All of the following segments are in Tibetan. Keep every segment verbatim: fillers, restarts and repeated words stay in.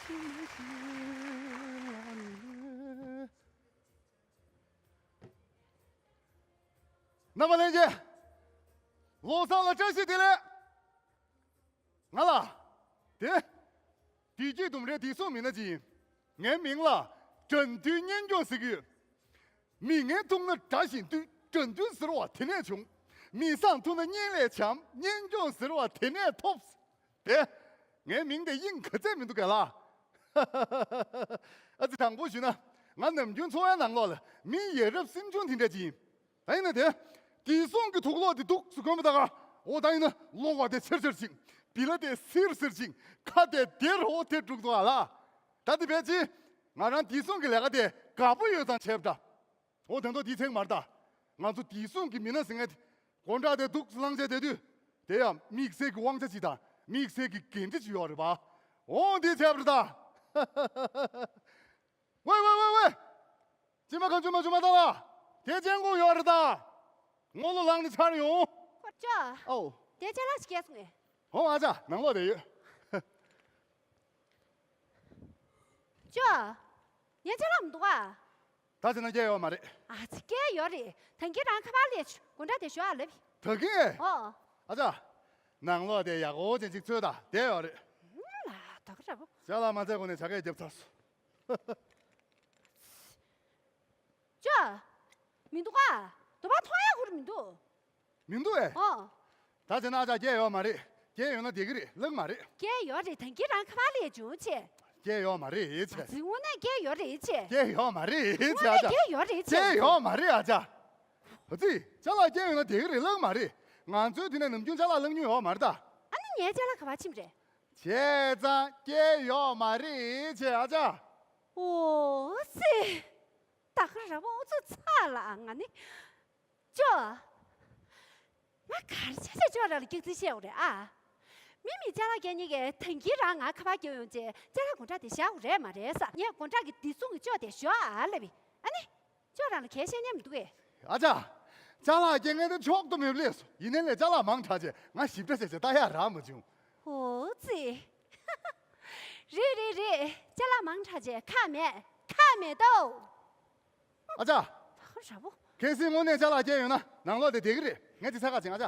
རྣམ་པ་ལྷན་རྒྱས། ལོ་གསར་ལ་བཀྲ་ཤིས་བདེ་ལེགས། ང་ལ། དེ། བདེ་སྐྱིད་ལྡུམ་རའི་བདེ་སྲུང་མི་སྣ་ཅིག་ཡིན། ངའི་མིང་ལ་དགྲ་འདུལ་གཉེན་སྐྱོང་ཟེར་གྱི་ཡོད། མི་ངན་ཐུག་ན་དགྲ་བཞིན་འདུལ། དགྲ་འདུལ་ཟེར་བ་དེ་ནས་བྱུང་། མི་བཟང་ཐུག་ན་གཉེན་ལས་བྱམས། གཉེན་སྐྱོང་ཟེར་བ་དེ་ནས་ཐོབ། དེ། ངའི་མིང་དེ་དབྱིངས་ག་ཚད་མི་འདུག་གས་ལ། ཨ་ཙི་དྲང་པོ་ཞུས་ན། ང་ནམ་རྒྱུན་འཚོ་བའི་ནང་ལོགས་ལ་མི་ཡ་རབས་སེམས་ཆུང་དེ་འདྲ་ཅིག་ཡིན། ད་ཡིན་ན་དེ། བདེ་སྲུང་གི་དུག་སློག་དེ་འདུག་སེ་གོན་པ་ད་ག་འོ་ད་ཡིན་ན་གློ་བ་དེ་ཆེར་ཆེར་ཅིག་བི་ལ་དེ་སིར་སིར་ཅིག་ཁ་དེ་དེར་འོ་དེ་འགྲུག་འདུག་ཨ་ལ། ད་དེ་བས་ཅི། ང་རང་བདེ་སྲུང་གི་ལས་ཀ་དེ་དགའ་པོ་ཡོད་ཙང་བྱས་པ་ད། འོ་དེ་ཚོ་དེའི་ཚེག་མ་རེད་ད། ང་ཚོ་བདེ་སྲུང་གི་མི་སྣ་ཟེར་མཁན་དེ། སྒོ་འགྲམ་དེ་འདུག་སེ་ལངས་བྱས་བསྡད་དུས། དེ་ཡང་དམིགས་བསལ་གྱི་དབང་ཆ་ཅིག་དང་དམིགས་བསལ་གྱི་འགན་འཁྲི་ཅིག་ཡོད་རེད་པ། འོ་འདི་བྱས་པ་རེད་ད། ཝེ་ཝེ་ཝེ་ཝེ། ཅི་མ་གང་བྱུང་མ་བྱུང་མ་བཏང་ལ། དེ་ཅན་གོ་ཡོད་རེད་ད། ངོ་ལོ་ལངས་ནས་ཆར་ཡོང་། ཁོ་ཅོ། ཨའོ། དེ་ཅ་ལག་ཅིག་སྐྱེལ་སོང་ངས། ཧོ་ཨ་ཅག་ནང་ལོགས་དེ་ཡོད། ཅོ། ངའི་ཅ་ལག་མི་འདུག་ཨ། ད་བྱས་ན་སྐྱེལ་ཡོད་མ་རེད། ཨ་ཙི་སྐྱེལ་ཡོད་རེད། ད་གིན་རང་ཁ་པར་སླེབས་བྱུང་། སྒོ་འགྲམ་དེ་ཞོག་ཨ་ལབ། ད་གིན། ཨོ། ཨ་ཅག་ནང་ལོགས་དེ་ཡག་པོ་ཅན་ཅིག་འཚོལ་ད་བསྡད་ཡོད་རེད། ཨུམ་ལ་ད་ག་ར་བོ། ཅ་ལག་མ་བཙལ་གོང་ནས་བྱ་སྐད་བརྒྱབ་ཚར་སོང་། ཅོ། མི་འདུག་ཨ། དོ་པ་མཐོང་ཡག་ཁུར་མི་འདུག་མི་འདུག་ཨེ། ཨོ། ད་བྱས་ན་ཨ་ཅག་སྐྱེལ་ཡོད་མ་རེད། སྐྱེལ་ཡོད་ན་བསྡད་ཀྱི་རེད་ལབ་མ་རེད། སྐྱེལ་ཡོད་རེད། ད་གིན་རང་ཁ་པར་སླེབས་བྱུང་ཆེ། སྐྱེལ་ཡོད་མ་རེད་ཨེ་ཆེ། ཨ་ཙི་དངོས་གནས་སྐྱེལ་ཡོད་རེད་ཆེ། སྐྱེལ་ཡོད་མ་རེད་ཨེ་ཆེ་ཨ་ཅག་དངོས་གནས་སྐྱེལ་ཡོད་རེད་ཆེ། སྐྱེལ་ཡོད་མ་རེད་ཨ་ཅག་ཨ་ཙི། ཅ་ལག་སྐྱེལ་ཡོད་ན་བསྡད་ཀྱི་རེད་ལབ་མ་རེད། ང་ཚོའི་དུས་ནས་ནམ་རྒྱུན་ཅ་ལག་བླངས་མྱོང་ཡོད་མ་རེད་ད། ཨ་ནི་ངའི་ཅ་ལག་ག་པར་ཕྱིན་པ་རེད། བྱས་ཙང་སྐྱེལ་ཡོད་མ་རེད་ཨེ་ཆེ་ཨ་ཅག་ཨོ་ཙི། ད་ག་ར་བོ་ཨུ་ཚུགས་ཚ་ལ་ང་ནི། ཅོ། ང་ག་རེ་བྱས་བྱས་ཅོ་རང་ལ་སྐྱག་རྫུན་བཤད་དགོས་རེད་ཨ། མི་མི་ཅ་ལག་སྐྱེལ་མཁན་གྱིས་ད་གིན་རང་ང་ཁ་པར་རྒྱག་ཡོང་བྱས་ཅ་ལག་སྒོ་འགྲམ་དེ་བཞག་དགོས་རེད་མ་རེད་ས། ངས་སྒོ་འགྲམ་གྱི་བདེ་སྲུང་གི་ཅོ་དེ་ཞོག་ཨ་ལབ་པས། ཨ་ནི། ཅོ་རང་ལ་གལ་བཤད་མཁན་མི་འདུག་གས། ཨ་ཅག་ཅ་ལག་སྐྱེལ་མཁན་དེ་མཆོག་ཏུ་མེད་པ་སླེབས་སོང་། ཡིན་ནའི་ལས་ཅ་ལག་མང་དྲགས་བྱས་ང་ཞིབ་ཕྲ་བྱས་བྱས་ལྟ་ཡག་རག་མ་བྱུང་། ཨོ་ཙི། རེད་རེད་རེད། ཅ་ལག་མང་དྲགས་བྱས་ཁག་མེད། ཁག་མེད་དོ། ཨ་ཅག་ད་ག་ར་བོ། གལ་སྲིད་དངོས་གནས་ཅ་ལག་སྐྱེལ་ཡོད་ན་ནང་ལོགས་དེ་བསྡད་ཀྱི་རེད། ངས་དེ་ཚ་ཁ་ཅིང་ཨ་ཅག་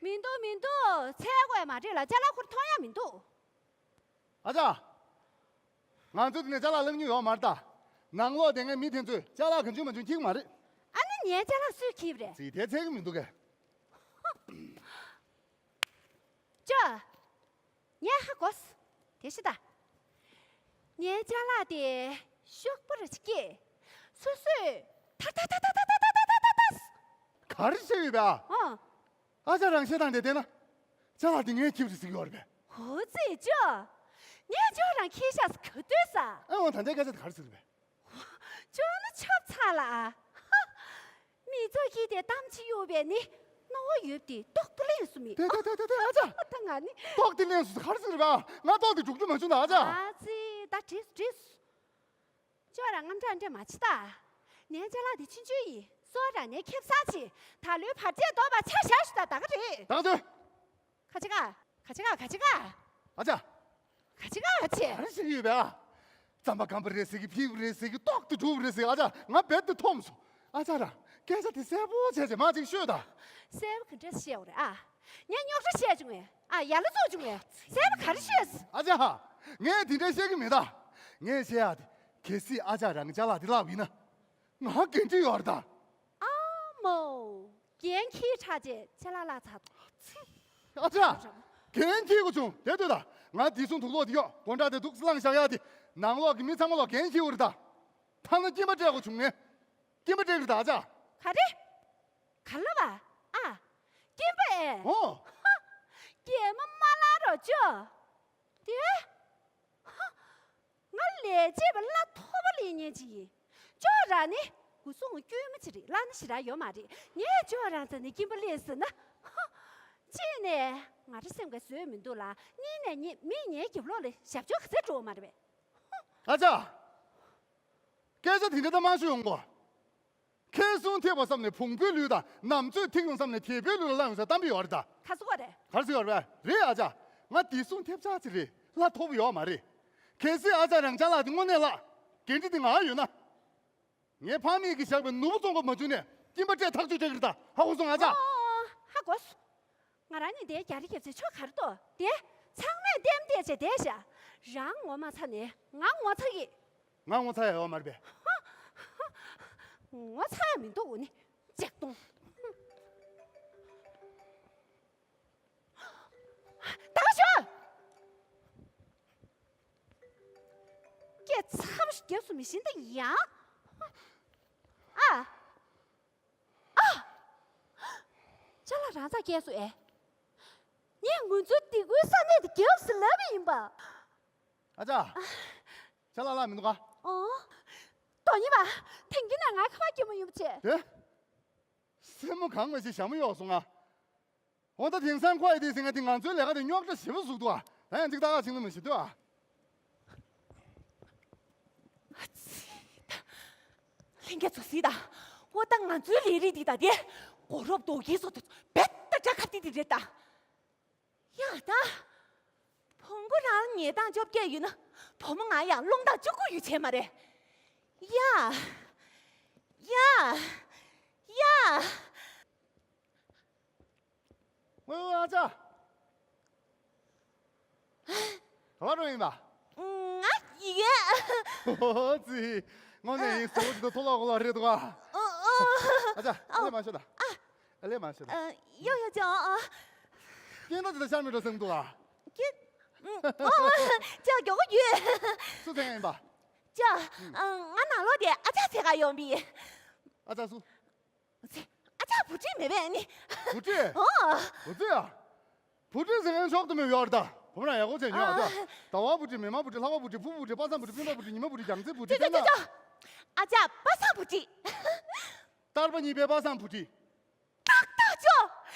མི་འདུག་མི་འདུག་འཚོལ་དགོས་མ་རེད་ལ་ཅ་ལག་ཁུར་མཐོང་ཡག་མི་འདུག་ཨ་ཅག་ང་ཚོ་དེ་ནས་ཅ་ལག་བླངས་མྱོང་ཡོད་མ་རེད་ད། ནང་ལོགས་དེ་སྔའི་མི་དེ་ཚོས་ཅ་ལག་གང་བྱུང་མ་བྱུང་འཁྱེར་གྱི་མ་རེད། ཨ་ནི་ངའི་ཅ་ལག་སུས་འཁྱེར་བ་རེད། ཙི་དེ་འཚོལ་གྱི་མི་འདུག་གས། ཅོ། ངས་ཧ་གོ་སོང་། དེ་ཤི་ད། ངའི་ཅ་ལག་དེ་གཤོག་པ་ར་ཅིག་སྐྱེས། སོ་སོས་ཐར་ཐར་ཐར། ག་རེ་བཤད་ཡོད་པས་ཨ། ཨོ། ཨ་ཅག་རང་བཤད་སྟངས་དེ་བལྟས་ན། ཅ་ལག་དེ་ངས་འཁྱེར་ཟེར་གྱི་ཡོད་རེད་པས། ཨོ་ཙི་ཅོ། ངས་ཅོ་རང་འཁྱེར་ཤག་ཟེར་ག་ལྟོས་ས། ཨེ་འོང་ད་ལྟའི་སྐད་ཆ་དེ་ག་རེ་ཟེར་རེད་པས། ཅོ་ནི་ཆབ་ཚ་ལ། ཧ། མི་ཚོགས་ཀྱིས་དེ་གཏམ་ཅི་གཡོ་བས་ནི། རྣ་བ་ཡོད་དེ་ཏོག་ཏུ་ལེན་སུ་མི། དེ་དེ་དེ་དེ་དེ་ཨ་ཅག་ད་ང་ནི། ཏོག་ཏུ་ལེན་སུ་ག་རེ་ཟེར་རེད་པས། ང་ཏོག་དེ་འགྲུག་རྒྱུ་མ་བྱུང་ད་ཨ་ཅག་ཨ་ཙི་ད་བྲིས་བྲིས། ཅོ་རང་དངངས་སྐྲག་འདྲ་མ་བྱེད་ད། ངའི་ཅ་ལག་འདི་ཆུང་ཆུང་ཡིན། སོ་རང་ནས་ཁེབས་ས་ཆེ། ད་ལོའི་བར་ཆད་ཟློག་པ་ཆ་བཞག་ཞུ་ད་ད་ག་རེད། ད་དོ། ཁ་ཅིག་ཨ། ཁ་ཅིག་ཨ་ཁ་ཅིག་ཨ། ཨ་ཅག་ག་ཅིག་ཨ་ཆེ། ག་རེ་ཟེར་གྱི་ཡོད་པས་ཨ། རྩམ་པ་སྐམ་པ་རེད་ཟེར་གྱི་ཕིག་པ་རེད་ཟེར་གྱི་ཏོག་ཏུ་འགྲོ་བ་རེད་ཟེར་གྱི་ཨ་ཅག་ང་རྦད་དེ་འཐོམས་སོང་། ཨ་ཅག་རང་སྐད་ཆ་དེ་གསལ་པོ་བྱས་བྱས་མ་ཅིག་ཤོད་ད། གསལ་པོ་ག་འདྲ་བཤད་འོ་རེད་ཨ། ངས་རྙོག་དྲ་བཤད་བྱུང་ངས་ཨ་ཡ་ལ་བཙུགས་བྱུང་ངས་གསལ་པོ་ག་རེ་བཤད། ཨ་ཅག་ངས་དེ་འདྲ་བཤད་ཀྱི་མེད་ད། ངས་བཤད་ཡ་དེ་གལ་སྲིད་ཨ་ཅག་རང་ཅ་ལག་དེ་བརླག་པ་ཡིན་ན། ང་འགན་འཁྲི་ཡོད་རེད་ད། ཨ་མོ། འགན་འཁྱེར་དྲགས་བྱས་ཅ་ལག་བརླག་ཚར། ཨ་ཅག་འགན་འཁྱེར་དགོས་བྱུང་དེ་ལྟོས་ད། ང་བདེ་སྲུང་དུག་སློག་དེ་གཡོག་སྒོ་འགྲམ་དེ་འདུག་སེ་བླངས་བཞག་ཡ་དེ། ནང་ལོགས་ཀྱི་མི་ཚང་མ་ལོག་འགན་འཁྱེར་དགོས་རེད་ད། ཐ་ན་སྐྱིན་པ་སྤྲད་དགོས་བྱུང་ངས། སྐྱིན་པ་སྤྲད་ཀྱི་རེད་ད་ཨ་ཅག་ག་རེ། ག་ལབ་པ། ཨ། སྐྱིན་པ་ཨེ། ཨོ། ཧ། སྐྱེས་མ་མ་ལ་རོ་ཅོ། དེ། ཧ། ང་ལས་བྱེད་པ་བླ་མཐོ་པོ་ལེན་མཁན་ཅིག་ཡིན། ཅོ་རང་ནི་སྒོ་སྲུང་དཀྱུས་མ་ཅིག་རེད། བླ་ན་ཞེ་དྲག་ཡོད་མ་རེད། ངས་ཅོ་རང་རྩ་ནས་སྐྱིན་པ་ལེན་ཟེར་ན། ཧ། གཅིག་ནས་ང་རང་སེམས་ཁ་བཟོད་མི་འདུག་ལ། གཉིས་ནས་ངས་མི་ངའི་རྒྱབ་ལོགས་ལ་ཞབས་ཞུ་ག་ཚོད་འགྲོ་བ་མ་རེད་པས། ཨ་ཅག་སྐད་ཆ་དེ་འདྲ་ད་མ་ཤོད་ཡོང་གོ། ཁེ་བཟུང་ཐེབས་པ་བསམ་ནས་བོང་བུའི་ལུས་དང་། ནམ་ཚོད་ཐིག་ཡོང་བསམ་ནས་དེད་དཔོན་ལུས་ལ་བླངས་ཡོང་ཟེར་གཏམ་དཔེ་ཡོད་རེད་ད། ཁ་སོ་ག་རེད། ག་རེ་ཟེར་ཡོད་རེད་པས། རེད་ཨ་ཅག་ང་བདེ་སྲུང་ཐེབས་ཆག་ཅིག་རེད། གླ་མཐོ་པོ་ཡོད་མ་རེད། གལ་སྲིད་ཨ་ཅག་རང་ཅག་ལགས་དེ་དངོས་གནས་ལགས་འགན་འཁྲི་དེ་ང་ཡོད་ན། ངའི་ཕ་མེས་ཀྱིས་བཞག་པའི་ནོར་བུ་བཙོང་ག་མ་བྱུང་ནས་སྐྱིན་པ་སྤྲད་ཐག་གཅོད་བྱེད་ཀྱི་རེད་ད། ཧ་གོ་སོང་ཨ་ཅག་ཨོ། ཧ་གོ་སོང་། ང་རང་ནི་དེའི་རྒྱ་རི་རྒྱབ་ཚེ་ཆོ་གར་ཏོ་དེ་ཚང་མས་ལྟད་མོ་བལྟས་བྱས་བསྡད་ཤག་རང་ངོ་མ་ཚ་ནས་ང་ངོ་ཚ་གི། ང་ངོ་ཚ་ཡ་ཡོད་མ་རེད་པས། ངོ་ཚ་ཡ་མི་འདུག་འོ་ནི་ལྕགས་གདོང་། ད་ཤོག་སྐད་ཚ་པོ་ཞིག་རྒྱབ་སོང་མི་ཤེས་ད་ཡང་། ཨ། ཨ། ཅ་ལག་རང་ཚ་སྐྱེལ་སོང་ཨེ། ངས་ང་ཚོའི་སྡིག་པའི་ས་གནས་དེ་རྒྱབ་ཟེར་ལབ་པ་ཡིན་པ། ཨ་ཅག་ཅ་ལག་ལ་མི་འདུག་ག་ཨོ། དོ་ཉི་པ། དེང་གི་ནས་ང་ཁ་པར་སྐྱེལ་མོ་ཡིན་པ་བྱས། དེ། སེན་མོ་གང་མ་ཤེས་ཞྭ་མོ་གཡོག་སོང་ང་། འོ་ད་དེང་སང་ཁོ་ཡི་དེ་ཟིན་ང་དེ་ང་ཚོའི་ལས་ཀ་དེ་རྙོག་དྲ་ཞེ་པོ་ཟུག་འདུག་ཨ། ད་ཡང་ཅིག་ཏག་ཏག་ཕྱིན་ན་མི་ཤེས་འདུག་ཨ། ལྷན་རྒྱས་ཚོ་གཟིགས་དང་། འོ་ད་ང་ཚོའི་ལས་རིགས་འདི་ད་དེ་གོ་རོབ་རྡོ་རྗེ་སོགས་དེ་རྦད་དེ་འདྲ་ཁ་གཏད་དེ་རེད་ད། ཡ་ད། བོང་གུ་རང་ཉལ་སྟངས་བཅོ་བརྒྱད་ཡོད་ན་བུ་མོ་ང་ཡང་རླུང་རྟ་བཅུ་དགུ་ཡོད་བྱས་མ་རེད། ཡ། ཡ། ཡ། ཝེ་ཝེ་ཨ་ཅག་ག་པར་འགྲོ་ཡིན་པ། ང་ཡི་གེ་ཨོ་ཙི། དངོས་གནས་ཡིན་ཟེར་བ་ཅིག་ཏུ་ཐོ་ལོག་གོ་ལོག་རེད་འདུག་ཨ། ཨ་ཅག་ཨ་ལས་མ་ཤོད་ད། ཨ་ལས་མ་ཤོད་ད། ཡོ་ཡོ་ཅོ་ཨ། སྐྱེ་འདྲ་ཅིག་ད་ཤར་མི་འགྲོ་སེམས་འདུག་ཨ། སྐྱེ། ཨོ་ཅོ་མགྱོགས་པོ་ཡོད། སུ་ཚེ་ཡིན་པ། ཅོ། ང་ནང་ལོགས་དེ་ཨ་ཅག་ཚེ་ག་ཡོང་པི། ཨ་ཅག་སུ། ཨ་ཅག་བུ་ཁྲིད་མེད་པས་ནི། བུ་ཁྲིད། ཨོ། བུ་ཁྲིད་ཨ། བུ་ཁྲིད་ཟེར་མཁན་ཤོག་ཏུ་མེད་ཡོད་རེད་ད། བུ་མོ་རང་ཡག་པོ་བྱས་ཉོན་ཨ་ཅག་ཟླ་བ་བུ་ཁྲིད། མེ་མ་བུ་ཁྲིད། ལྷ་བ་བུ་ཁྲིད། ཕུ་བུ་ཁྲིད། པ་སངས་བུ་ཁྲིད། སྤུན་པ་བུ་ཁྲིད། ཉི་མ་བུ་ཁྲིད། རྒྱང་རྩེ་བུ་ཁྲིད། ཅོ་ཅོ་ཅོ་ཅོ། ཨ་ཅག་པ་སངས་བུ་ཁྲིད། ལྟར་པ་གཉིས་པའི་པ་སངས་བུ་ཁྲིད། ཏག་ཏག་ཅོ།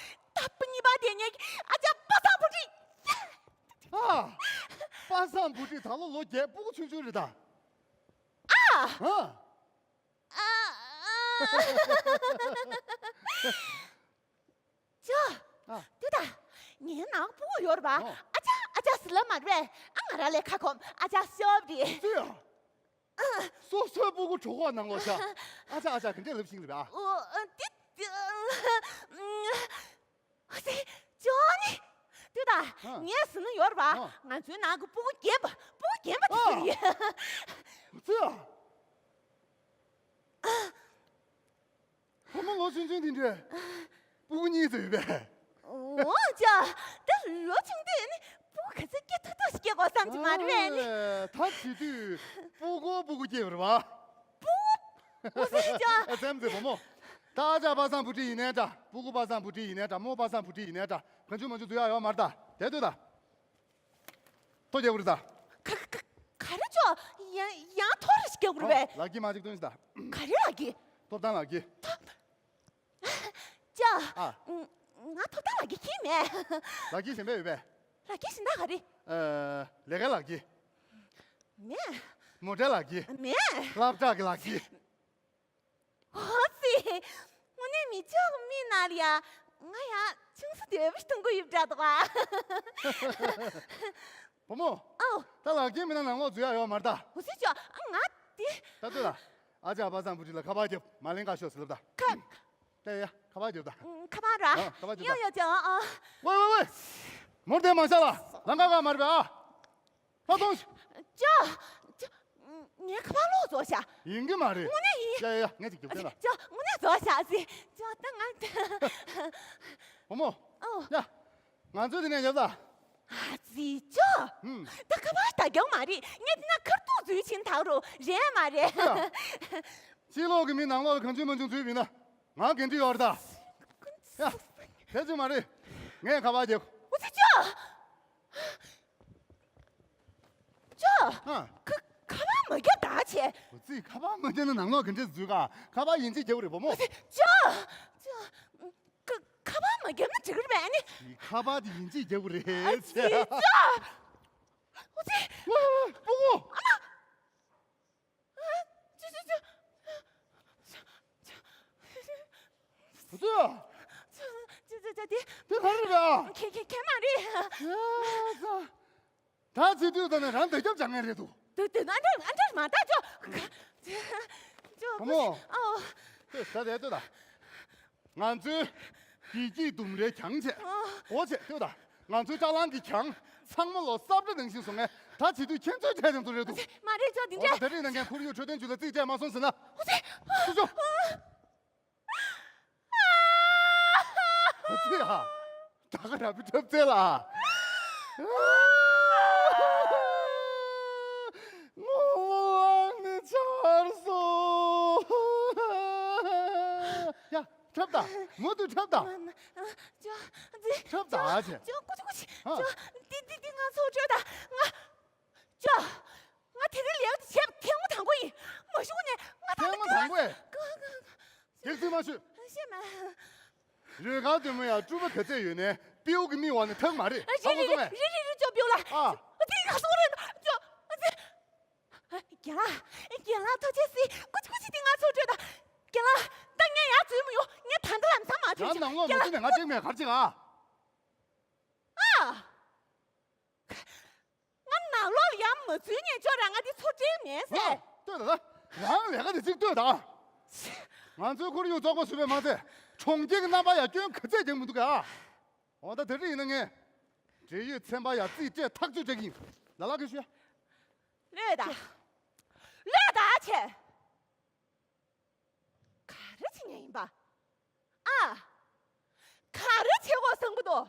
ལྟར་པ་གཉིས་པ་དེ་ངས་ཨ་ཅག་པ་སངས་བུ་ཁྲིད། ཨ། པ་སངས་བུ་ཁྲིད་ད་ལོ་ལོ་བརྒྱད། སྤུ་གུ་ཆུང་ཆུང་རེད་ད། ཨ། ཨ། ཅོ། ཨ། ཏུ་ད། ངའི་ནང་སྤུ་གུ་ཡོད་རེད་པ། ཨོ། ཨ་ཅག་ཨ་ཅག་ཟེར་ལབ་མ་རེད་པས། ཨ་ང་རང་ལས་ཁ་སྐོམ། ཨ་ཅག་ཤོབ་རེད། ཙི་ཡ། སོ་སོའི་སྤུ་གུ་གྲོད་ཁོག་ནང་ལོགས་ཤ། ཨ་ཅག་ཨ་ཅག་ག་འདྲས་ལབ་ཤིང་རེད་པ། ཨོ། ཨ། ཏི། ཏི། ཨ། ཙི། ཅོ་ནི། ཏུ་ད། ཨ། ངས་ཟེར་ནི་ཡོད་རེད་པ། ཨ། ང་ཚོའི་ནང་གི་སྤུ་གུ་རྒན་པ། སྤུ་གུ་རྒན་པ་དེ་ཨ། ཟེར་ཡ། ཙི་ཡ། བུ་མོ་ལོ་ཆུང་ཆུང་དེ་འདྲས། སྤུ་གུ་གཉིས་ཙམ་ཡོད་པས། འོ་ཅག་ད་ལོ་ཆུང་དུས་ནི་སྤུ་གུ་ག་ཚོད་སྐྱེ་ཐུབ་ཐུབ་ཞིག་སྐྱེ་དགོས་བསམ་གྱི་མ་རེད་པས་ནི། ཨ། ད་བྱེད་དུས་སྤུ་གུ་སྤུ་གུ་སྐྱེ་བ་རེད་པ། སྤུ་གུ། འོ་ཟེར་ཅག་ཨ་སེམས་ཙེ་བུ་མོ། ད་ཨ་ཅག་པ་སངས་བུ་ཁྲིད་ཡིན་ནའི་འདྲ། སྤུ་གུ་པ་སངས་བུ་ཁྲིད་ཡིན་ནའི་འདྲ། རྨོ་པ་སངས་བུ་ཁྲིད་ཡིན་ནའི་འདྲ། གང་བྱུང་མང་བྱུང་འཛུལ་ཡག་ཡོད་མ་རེད་ད། དེ་ལྟོས་ད། ཐོ་རྒྱག་གི་རེད་ད། ག་ག་ག་རེ་ཅོ། ཡང་ཡང་ཐོ་རེ་ཞིག་རྒྱག་དགོས་རེད་པས། ལག་གི་མ་ཅིག་སྟོན་ཞིག་ད། ག་རེ་ལག་གི། ཐོབ་ཐང་ལག་གི། ཐོབ། ཅོ། ཨ། ང་ཐོབ་ཐང་ལག་གི་ཁྱེར་མེད། ལག་གི་གཞན་པ་ཡོད་པས། ལག་གི་གཞན་དག་ག་རེ། ཨ། ལས་ཀའི་ལག་གི། མེད། མོ་ཊའི་ལག་གི། མེད། སློབ་གྲྭ་གི་ལག་གི། འོ་ཙི། དངོས་གནས་མི་ཆོག་མི་ན་ལ་ཡ། ང་ཡང་ཆུང་ས་དེ་བས་གཏོང་གི་ཡོད་འདྲ་འདུག་ཨ། བུ་མོ། ཨོ། ད་ལག་ཁྱེར་མེད་ན་ནང་ལོགས་འཛུལ་ཡག་ཡོད་མ་རེད་ད། འོ་ཙི་ཅོ། ཨ་ང་དེ། ད་ལྟོས་ལ། ཨ་ཅག་པ་སངས་བུ་ཁྲིད་ལ་ཁ་པར་རྒྱབ། མ་ལེན་ཀ་ཤོག་ཟེར་ལབ་ད། ཁ། ཡ་ཡ་ཁ་པར་རྒྱབ་ད། ཁ་པར་ར། ཨ་ཁ་པར་རྒྱབ་ད། ཡོ་ཡོ་ཅོ། ཨ། ཝེ་ཝེ་ཝེ། མོར་དེ་མ་ཤ་ལ། ལང་ཀ་ག་མ་རེད་པས་ཨ། ཧ་ཏོང་། ཅོ། ཅོ། ངའི་ཁ་པར་ལོག་རྫོགས་ཤག་ཡིན་གི་མ་རེད། དངོས་གནས་ཡིན། ཡ་ཡ་ཡ་ངས་ཅིག་རྒྱུག་སྟེ་ལ། ཅོ་དངོས་གནས་རྫོགས་ཤག་ཟེ། ཅོ་ད་ང་། བུ་མོ། ཨོ། ཡ། ང་ཚོ་དེ་ནས་ཡོད་ད། ཨ་ཙི་ཅོ། ཧུམ། ད་ཁ་པར་ད་རྒྱག་མ་རེད། ངས་དེ་ན་ཁར་ཐུག་འཛུལ་ཕྱིན་ད་རུ་རེད་མ་རེད། ཡ། ཕྱི་ལོགས་ཀྱི་མི་ནང་ལོགས་ལ་གང་བྱུང་མང་བྱུང་འཛུལ་བ་ཡིན་ན་ང་འགན་འཁྲི་ཡོད་རེད་ད། ཡ། དེ་ཚོད་མ་རེད། ངས་ཁ་པར་རྒྱག་འོ་ཙི་ཅོ། ཅོ། ཨ། ཁ་ཁ་པར་མ་རྒྱབ་ད་བྱས། འོ་ཙི་ཁ་པར་མ་རྒྱབ་ན་ནང་ལོགས་ག་འདྲས་འཛུལ་ག་ཁ་པར་ཡིན་གཅིག་རྒྱབ་རེད་བུ་མོ། ཅོ། ཅོ། ཁ་ཁ་པར་མ་རྒྱབ་ན་འགྲིག་གི་རེད་པས་ནི། ཁ་པར་དེ་ཡིན་གཅིག་རྒྱབ་རེད་ཨ་ཙི་ཅོ། འོ་ཙི། ཝ་ཝ་བུ་མོ། ཨ་མ། ཅོ་ཅོ་ཅོ། བུ་ཚོ། ཅོ་ཅོ་ཅོ་དེ། དེ་ག་རེ་རེད་ཨ། ཁེ་ཁེ་ཁེ་མ་རེད། ཨ་ཙི། ད་བྱེད་དུས་ད་ནི་རང་འདེགས་རྒྱབ་སྦྱང་ངེས་རེད་འདུག་དུ་དུ་ཨ་འདྲ་ཨ་འདྲ་མ་ད་ཅོ། ཅོ་བུ་མོ། ཨོ། ལྟོས་ད་དེ་ལྟོས་ད། ང་ཚོའི་བདེ་སྐྱིད་ལྡུམ་རའི་གྱང་བྱས། ཨོ། འོ་བྱས་ལྟོས་ད། ང་ཚོའི་ཅ་ལང་གི་གྱང་ཚང་མ་ལོ་གསར་པ་ནང་བཞིན་བཟོ་ངེས། ད་བྱེད་དུས་ཁྱེད་ཚོའི་གྲས་དེ་ཚོ་རེད་འདུག་མ་རེད་ཅོ་འདི་འོ་ད་འདྲ། དེ་རིང་ནང་ཁན་ཁོར་ཡུག་འཕྲོད་བསྟེན་ཅུས་ལ་རྩིས་སྤྲད་མ་སོང་ཟེར་ན། ཨོ་ཙི། ཨོ་ཙི། ཨོ་ཙི་ཧ། ད་ག་ར་བི་འཁྲབ་ཚེ་ལ། ངོ་བོ་ནི་ཆར་སོང་། ཡ། འཁྲབ་ད། མུ་མཐུད་འཁྲབ་ད། ཅོ། འཁྲབ་ད་ཨ་ཅེ། ཅོ་ཀུ་ཅི་ཀུ་ཅི། ཨ། ཅོ། འདི་འདི་འདི་ང་ཚོ་བྲོས་ད། ང་། ཅོ། ང་དེ་རིང་ལས་ཀ་དེ་བྱས་པ་ཐེངས་མ་དང་པོ་ཡིན། མ་གཞུག་ནས་ང་ད་ཐེངས་མ་དང་པོ་ཡིན། ཀ་ཀ་ཀ། དེ་ཚོད་མ་ཤོད། ཤེས་མ། རོལ་ཁ་དེ་མོ་ཡང་སྤྲུལ་པ་ག་ཚད་ཡོད་ནས་པིའུ་གི་མིག་འོག་ནས་ཐག་མ་རེད། རེད་རེད་རེད་རེད་རེད་ཅོ་པིའུ་ལ། ཨ། ཨ་དེ་ག་སོང་རེད་ཅོ། ཨ་དེ། རྒན་ལགས། རྒན་ལགས་ཐུགས་རྗེ་གཟིགས། ཀུ་ཅི་ཀུ་ཅི་དེ་ང་ཚོ་བྲོས་ད། རྒན་ལགས། ད་ངས་ཡར་འཛུལ་མི་ཡོང་། ངས་ད་ལྟ་ལམ་སང་མར་བྲོས་ཡང་ཅིག་ནང་ལོགས་མ་རྒན་འཛུལ་ནས་ང་ཅིག་མེད་གར་ཅིག་ཨ། ཨ། ང་ནང་ལོགས་ལ་ཡང་མ་འཛུལ་ངས་ཅོ་རང་ང་འདི་ཚོ་སྤྲད་མེད་ཟེར། ལྟོས་ད་ད། རང་ལས་ཀ་དེ་གཅིག་ལྟོས་ད། ང་ཚོའི་ཁོར་ཡུག་བཙོག་པ་བཟོས་པས་མ་ཚད་གྲོང་ཁྱེར་གྱི་རྣམ་པ་ཡང་སྐྱོན་ག་ཚད་རྒྱག་མི་འདུག་ག་འོ་ད་དེ་འདྲ་ཡིན་ན་ངས་འབྲེལ་ཡོད་ཚན་པ་ཡང་རྩིས་སྤྲད་ཐག་གཅོད་བྱེད་ཀྱི་ཡིན། ལ་ལ་གིས་ཞུ་ཡ། ལོས་ད། ལོས་ད་ཆེ། ག་རེ་བྱེད་ཉན་ཡིན་པ། ཨ། ག་རེ་བྱེད་དགོས་བསམ་གི་འདུག་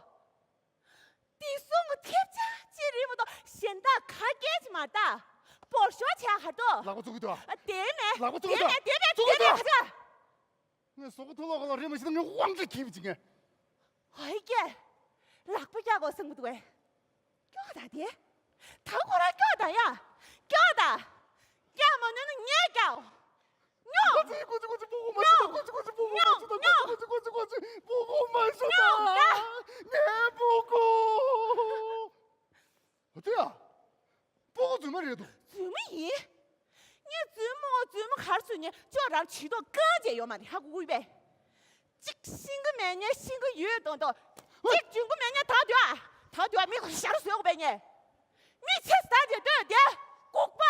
དེ་གསུམ་ཐེབས་ཆག་ཅི་རེད་མ་གཏོགས་གཞན་དག་ག་སྐད་ཅིག་མ་གཏོགས་བོར་ཤོག་བྱས་ཧ་ཏོ། ལག་པ་བཙུགས་གི་འདུག་ཨ། དེ་མེད། ལག་པ་བཙུགས་གི་འདུག་དེ་མེད་དེ་མེད་བཙུགས་གི་དེ་མེད་འདུག་ཧ་ཅང་། ངས་ཟོག་པོ་ཐུག་ལོག་ག་ལ་རེད་མ་ཤེས་ན་ངས་དབང་གྲ་གིས་བྱེད་ཀྱི་ངས། ཧོའི་ཀྱེ། ལག་པ་བཀྱག་དགོས་བསམ་གི་འདུག་གས། སྐྱོ་ད་དེ། ད་ཁོ་རང་སྐྱོ་ད་ཡ། སྐྱོ་ད། བཀྱག་མ་ནུས་ན་ངས་བཀྱག་ཉོ། ཀོ་ཅི་ཀོ་ཅི་ཀོ་ཅི་སྤུ་གུ་མ་ཤོད་ད། ཉོ། ཀོ་ཅི་ཀོ་ཅི་སྤུ་གུ་མ་ཤོད་ད། ཉོ། ཀོ་ཅི་ཀོ་ཅི་ཀོ་ཅི་སྤུ་གུ་མ་ཤོད་ད། ཉོ་ད། ངའི་སྤུ་གུ། ཨ་ཙི་ཡ། སྤུ་གུ་རྫུན་མ་རེད་འདུག་རྫུན་མ་ཡིན། ངས་རྫུན་མ་རྫུན་མ་གར་ཚུད་ནས་ཅོ་རང་བྱི་དོག་རྐང་རྗེས་ཡོད་མ་རེད་ཧ་གོ་གི་པས། གཅིག་ཤིང་གི་མེད་ཉེ་ཤིང་གི་ཡོད་དོན་དོ། གཅིག་འཇུན་གི་མེད་ཉེ་ད་དུ་ཨ། ད་དུ་ཨ་མི་ཁོ་ཞར་བཟོས་གོ་པས་ཉེ། མི་ཚེ་ད་དེ་ལྟོས་དེ་ལྐུགས་པ།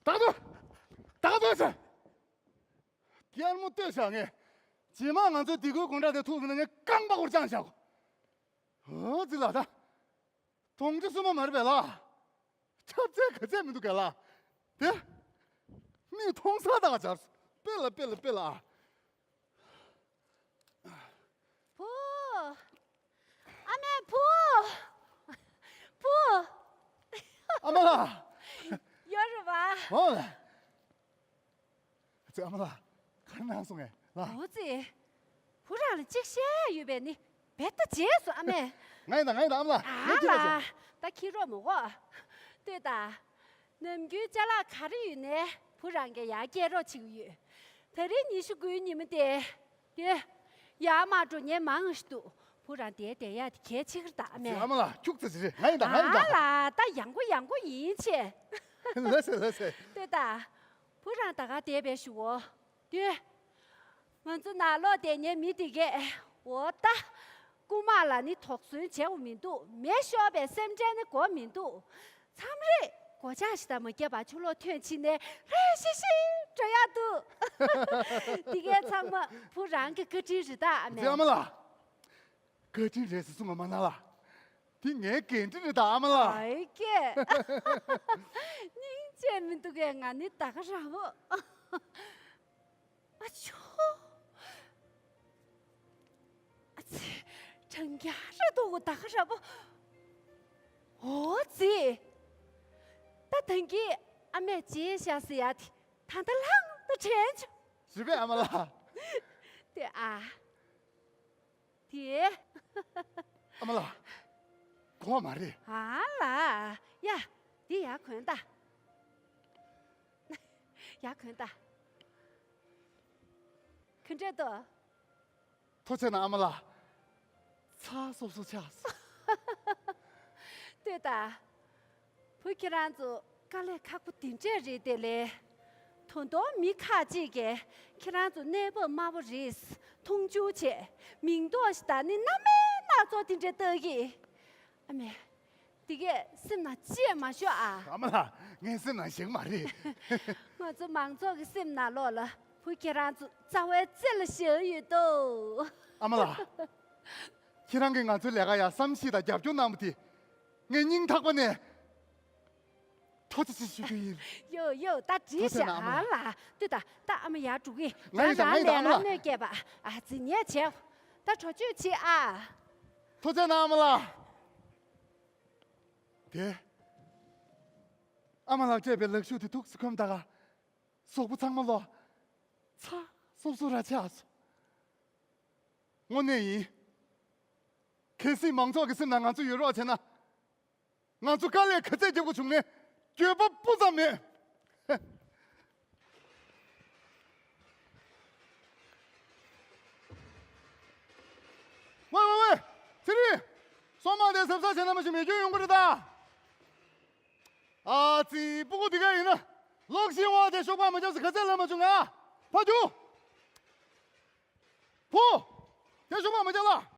ད་དུ་ད་དུ་ཟེར། རྒྱལ་མོ་ལྟོས་བྱ་ངས། རྗེས་མ་ང་ཚོའི་སྡིག་གུའི་དགོང་དག་དེ་ཐུག་མིན་ན་ངས་རྐང་པ་སྐོར་བཅངས་བཞག་གོ་ཨོ་ཙི་ལ་ད། གདོང་ཅི་སུ་མ་མར་བས་ལ། ཁྱབ་ཚད་ག་ཚད་མི་འདུག་ག་ལ། དེ། མིག་མཐོང་ས་དང་སྦྱར་སོང་། དཔེ་ལ་དཔེ་ལ་དཔེ་ལ་ཨ། བུ། ཨ་མའི་བུ། བུ། ཨ་མ་ལགས། ཡོད་རེད་བ། ཨོ་ལ། ཙི་ཨ་མ་ལགས། ག་རེ་གནང་སོང་ངས་ལ། འོ་ཙི། བུ་རང་ལ་གཅིག་བཤད་ཡོད་པས་ནི། བེ་ཏ་རྗེས་སུ་ཨ་མས། ང་ཡིན་ད་ང་ཡིན་ད་ཨ་མ་ལགས། ཨ་ངས་ཁྱེད་ལ་ལ། ད་ཁྱི་རོགས་མོ་གོ་ལྟོས་ད། ནམ་རྒྱུན་ཅ་ལག་ག་རེ་ཡོད་ནའི་བུ་རང་གིས་ཡར་སྐྱེལ་རོགས་བྱེད་ཀྱི་ཡོད། ད་རེས་ཉི་ཤུ་དགུའི་ཉི་མ་དེ། དེ། ཡར་མར་འགྲོ་ཉན་མང་ཞིག་འདུག་བུ་རང་དེ་བསྡད་ཡག་དེ་གལ་ཆེ་གི་རེད་ད་ཨ་མས། ཨ་མ་ལགས་ཁྱུག་ཙམ་ཞིག་རེད། ང་ཡིན་ད་ང་ཡིན་ད། ཨ་ལ་ད་ཡང་གོ་ཡང་གོ་ཡིན་ཆེ། ལགས་སེ་ལགས་སེ། ལྟོས་ད། བུ་རང་ད་ག་བསྡད་པའི་ཞུ་འོ། དེ། ང་ཚོ་ནང་ལོགས་བསྡད་ཉན་མི་དེ་གས་འོ་ད། རྐུ་མ་ལ་ནི་དོགས་ཟོན་བྱེད་འོ་མི་འདུག་མེ་ཤོར་བའི་སེམས་ཁྲལ་ནི་དགོས་མི་འདུག་མཚམས་རེ་སྒོ་ལྕགས་ཤིག་ད་མ་བརྒྱབ་པ་ཕྱི་ལོགས་ཐོན་ཕྱིན་ནས་ལྷོད་ཤིག་ཤིག་འགྲོ་ཡག་འདུག་དེ་གས་ཚང་མ་བུ་རང་གི་བཀའ་དྲིན་རེད་ད་ཨ་མས། ཙི་ཨ་མ་ལགས། བཀའ་དྲིན་རེད་ཟེར་གསུང་བ་མ་གནང་ལ། དེ་ངའི་འགན་འཁྲི་རེད་ད་ཨ་མ་ལགས། ཨའི་ཀྱེ། སྙིང་རྗེ་མི་འདུག་གས་ང་ནི་ད་ག་རང་བོ། ཨ་ཆོ། ཨ་ཙི། གྲང་རྒྱག་རེ་འདུག་གོ་ད་ག་རང་བོ། འོ་ཙི། ད་ཐང་གི་ཨ་མས་བརྗེད་བཞག་ཟེར་ཡ་དེ་ད་ལྟ་ལྷང་ད་དྲན་བྱུང་། རེད་པས་ཨ་མ་ལགས། དེ་ཨ། དེ། ཨ་མ་ལགས། གོ་བ་མ་རེད། ཨ་ལ། ཡ། འདི་ཡར་གོན་ད། ཡར་གོན་ད། ག་འདྲས་འདུག་ཐུགས་རྗེ་གནང་ཨ་མ་ལགས། ཚ་སོབ་སོབ་ཆགས་སོང་། ལྟོས་ད། བུ་ཁྱེད་རང་ཚོ་དཀའ་ལས་ཁག་པོ་འདི་འདྲས་རེད་དེ་ལས། ད་དུང་མི་ཁག་ཅིག་གིས་ཁྱེད་རང་ཚོ་གནས་བབ་དམའ་བོ་རེད་མཐོང་ཆུང་བྱས་མིང་འདོགས་ཤིག་ད་ནི་སྣ་མིན་སྣ་ཚོགས་འདི་འདྲས་བཏགས་ཀྱི། ཨ་མས། དེ་གས་སེམས་ནང་ཅི་ཡང་མ་ཤོར་ཨ། ཨ་མ་ལགས། ངའི་སེམས་ནང་ཞེད་མ་རེད། ང་ཚོ་མང་ཚོགས་ཀྱི་སེམས་ནང་ལོགས་ལ་བུ་ཁྱེད་རང་ཚོ་རྩ་བའི་རྩེ་ལ་བཞག་ཡོད་དོ། ཨ་མ་ལགས། ཁྱེད་རང་གིས་ང་ཚོའི་ལས་ཀ་ཡ་བསམ་ཤེས་དང་རྒྱབ་སྐྱོར་གནང་བ་དེ་ངས་སྙིང་ཐག་པ་ནས་ཐུགས་རྗེ་ཆེ་ཞུ་རྒྱུ་ཡིན། ཡོ་ཡོ། ད་བྲིས་ཐུགས་རྗེ་ཆེ་ཤག་གནང་ཨ་མ་ལགས། ལྟོས་དང་། ད་ཨ་མ་ཡར་འགྲོ་གི་ཡིན། ང་ཡིན་ད། ང་ཡིན་ད། ཨ་མ་ལགས། གནོད་སྐྱེལ་བ། ཨ་ཙི་ཉལ་བྱས། ད་བྲོ་བཅོས་བྱེད་ཨ། ཐུགས་རྗེ་གནང་ཨ་མ་ལགས། དེ། ཨ་མ་ལགས་སྤྲད་པའི་ལག་ཤུབས་དེ་ཐུགས་སུ་འཁོར་ད་ག་གཟུགས་པོ་ཚང་མ་ལོ། ཚ་སོབ་སོབ་ར་ཆགས་སོང་། དངོས་གནས་ཡིན། གལ་སྲིད་མང་ཚོགས་ཀྱི་སེམས་ནང་ང་ཚོ་ཡོད་རོགས་བྱས་ན། ང་ཚོ་དཀའ་ལས་ག་ཚད་རྒྱབ་དགོས་བྱུང་ནའི་འགྱོད་པ་སྤུ་ཙམ་མེད། ཝེ་ཝེ་ཝེ། ཚེ་རིང་། སོ་མ་དེ་གཟབ་གཟབ་བྱས་ན་མ་གཞི་མེ་སྐྱོན་ཡོང་གི་རེད་ད། ཨ་ཙི། སྤུ་གུ་དེ་ག་ཡིན་ན། ལོག་ཤི་བ་དེ་ཤོག་པ་མ་རྒྱབ་ས་ག་ཚད་ལབ་མ་བྱུང་ང་། ཕ་རྒྱུ། བུ། དེ་ཤོག་པ་མ་རྒྱབ་ལ།